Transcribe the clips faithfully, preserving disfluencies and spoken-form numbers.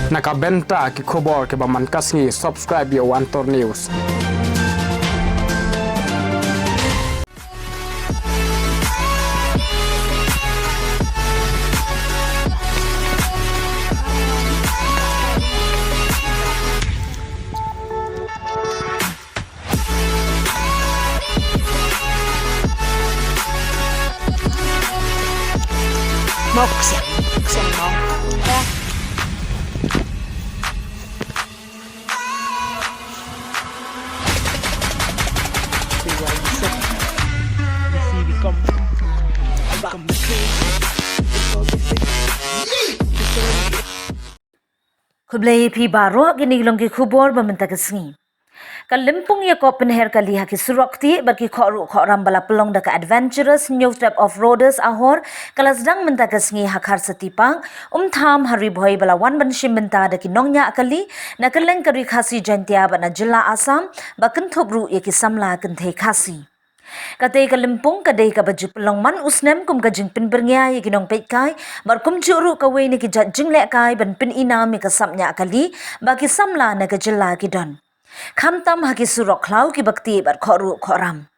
Na ka bynta ki khubor kiba man ka sngi, subscribe ïa u Antor News. Mok siang, siang mok. Ya. Khublei phi baroh, kine ki long ki khubor ba mynta ka sngi. Ka lympung ïakob pynher kali ha ki surok ktieh bad ki khohruh khohram ba la pynlong da ka Adventurous Hynñiewtrep Offroaders Ahor ka la sdang mynta ka sngi ha Kharsati Park, Umtham ha Ri Bhoi, ba la wan ban shim bynta da ki nongñiah kali na kylleng ka Ri Khasi Jaiñtia bad na jylla Assam, ba kynthup ruh ïa ki samla kynthei Khasi. Katei ka lympung ka dei kaba ju pynlong man u snem kum ka jingpynbyrngia ïa ki nongpeitkai bad kumjuh ruh kawei na ki jait jinglehkai ban pynïnam ïa ka sap ñiah kali ba ki samla na ka jylla ki don, khamtam ha ki surok khlaw kiba ktieh bad khohruh khohram.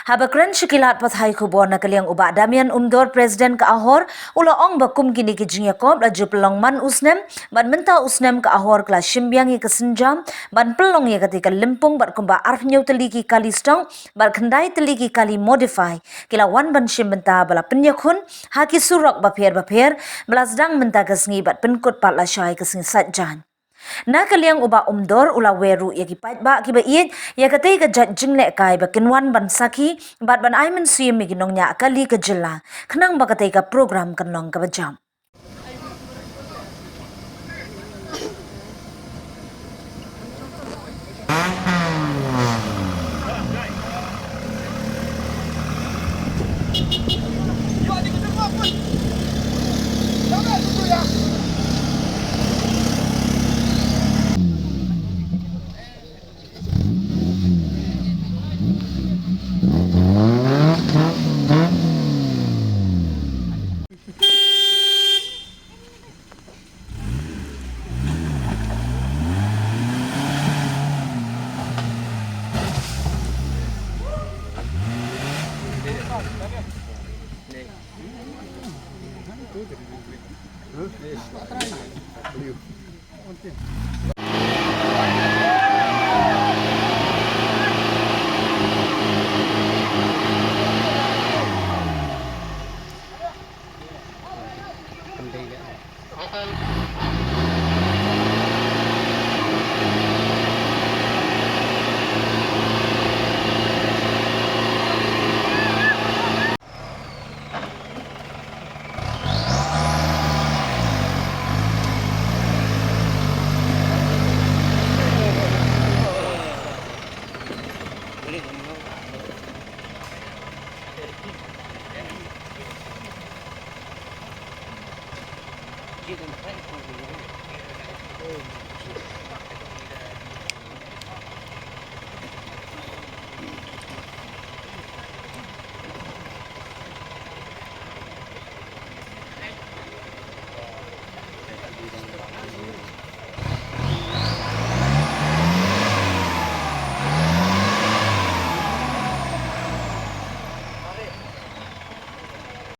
Haba kren sha ki lad pathai khubor na ka liang u Bah Damian Umdor, President ka Ahor, u la ong ba kum kine ki jingïakob la ju pynlong man u snem bad mynta u snem ka Ahor ka la shim biang ïa ka sienjam ban pynlong ïa katei ka lympung bad kumba arphew hynñiew tylli ki kali stock bad khyndai tylli ki kali modify ki la wan ban shim bynta ba la pynïakhun ha ki surok bapher bapher ba la sdang mynta ka sngi bad pynkut pat lashai ka sngi Saitjaiñ. Na ka liang u Bah Umdor u la wer ruh ïa ki paidbah kiba ïeit ïa katei ka jait jinglehkai ba kin wan ban sakhi bad ban ai mynsiem ïa ki nongñiah kali ka jylla khnang ba katei ka program kan long kaba jam.